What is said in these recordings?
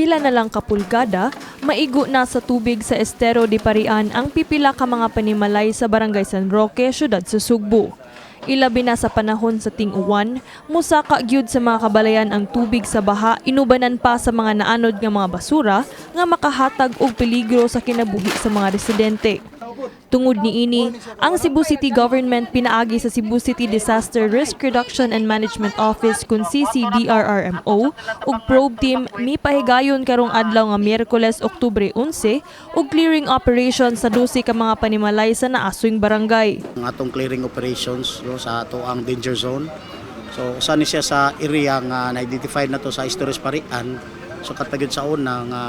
Pila na lang ka pulgada, maigo na sa tubig sa Estero de Parian ang pipila ka mga panimalay sa Barangay San Roque, syudad sa Sugbo. Ilabi na sa panahon sa ting-uwan, musaka gyud sa mga kabalayan ang tubig sa baha, inubanan pa sa mga naanod nga mga basura nga makahatag og peligro sa kinabuhi sa mga residente. Tungod niini, ang Cebu City Government pinaagi sa Cebu City Disaster Risk Reduction and Management Office kun CCDRRMO ug probe team mipahigayon karong adlaw nga Miyerkules, Oktubre 11, og clearing operation sa 12 ka mga panimalay sa naaswing barangay. Ang atong clearing operations, no, sa ato ang danger zone. So usa ni siya sa area nga na-identify na to sa Estero Parian. So katagid sa una nga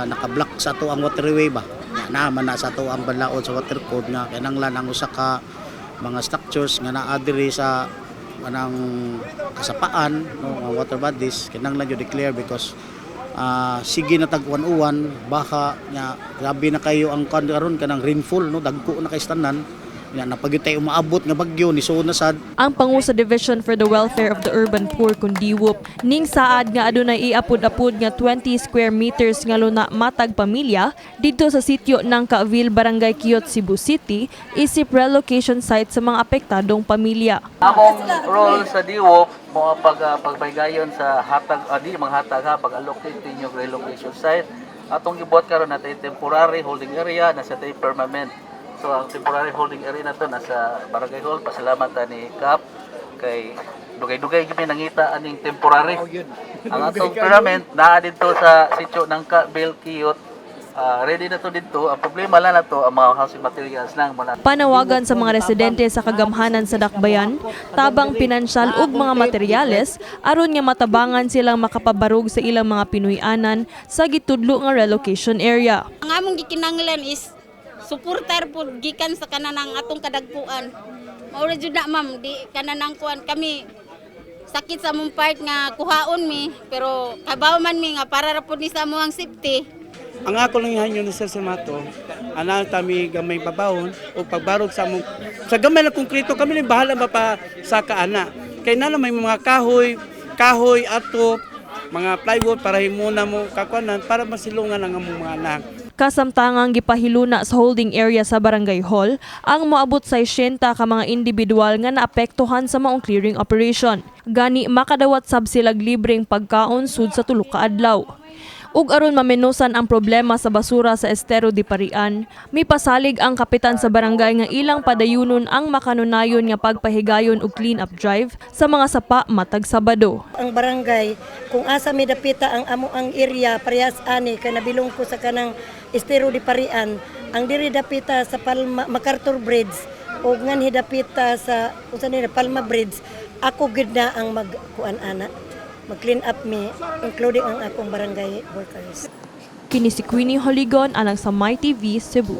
naka-block sa ato ang waterway ba. Nga naa man na sa ato ang banlaod sa water code nga kinahanglan ang usa ka mga structures nga naa diri sa kanang kasapaan, no, nga water bodies, kinahanglan jud declare because sige na tag-uwan-uwan, baka nga grabe na kayo ang kan karon, kanang rainfall, no, dagko na kay tanan nga napagyud tayo umaabot nga bagyo ni na sad. Ang pangu sa Division for the Welfare of the Urban Poor kun DWUP ning saad nga adunay iapod-apod nga 20 square meters nga luna matag pamilya didto sa sitio ng Kaavil, Barangay Kiyot, Cebu City isip relocation site sa mga apektadong pamilya. Among role sa DWUP mo pag pagbaygayon sa hatag, di mga hatag ha, pag-allocate ninyo relocation site. Atong gibuhat karon natin temporary holding area na sa tay permanent. So ang temporary holding area na to nasa Barangay Hall. Pasalamat ta ni Kap kay dugay-dugay gyud nangita aning temporary. Ang atong permanent naa didto sa sitio ng Kabil, Kiyot. Ready na to didto. Ang problema lang na to ang mga housing materials lang muna. Panawagan sa mga residente sa kagamhanan sa Dakbayan, tabang pinansyal ug mga materyales aron nga matabangan silang makapabarog sa ilang mga Pinoy-anan sa gitudlo nga relocation area. Ang among gikinanglan is suportar po gikan sa kananang atong kadagkuan. Mao ra jud na, ma'am, di kananang kuan kami, sakit sa among part nga kuhaon mi, pero kabaw man mi nga para ra pud ni sa among safety. Ang ako lang ihanyo ni Sir Samato, ana tami gamay babawon o pagbarog sa among sa gamay lang konkreto, kami lang bahala mapa sa kaana. Kay na may mga kahoy, kahoy ato, mga plywood para himuna mo kakwanan para masilungan ang among mga anak. Kasamtangang gipahiluna sa holding area sa Barangay Hall ang moabot sa 60 ka mga individual nga naapektuhan sa maong clearing operation. Gani makadawat sab silag libreng pagkaon sud sa tulo ka adlaw. Ug aron mamenosan ang problema sa basura sa Estero de Parian, mipasalig ang kapitan sa barangay nga ilang padayunon ang makanunayon nga pagpahigayon og clean up drive sa mga sapa matag Sabado. Ang barangay kung asa mi dapita ang amo ang area parehas ani kay nabilong ko sa kanang Estero di Parian, ang diri dapita sa Palma MacArthur Bridge ug nganhi dapita sa unsa ni Palma Bridge, ako gid na ang magkuan ana, mag clean up mi, including ang akong barangay workers. Kini si Queenie Holigon anang sa My TV Cebu.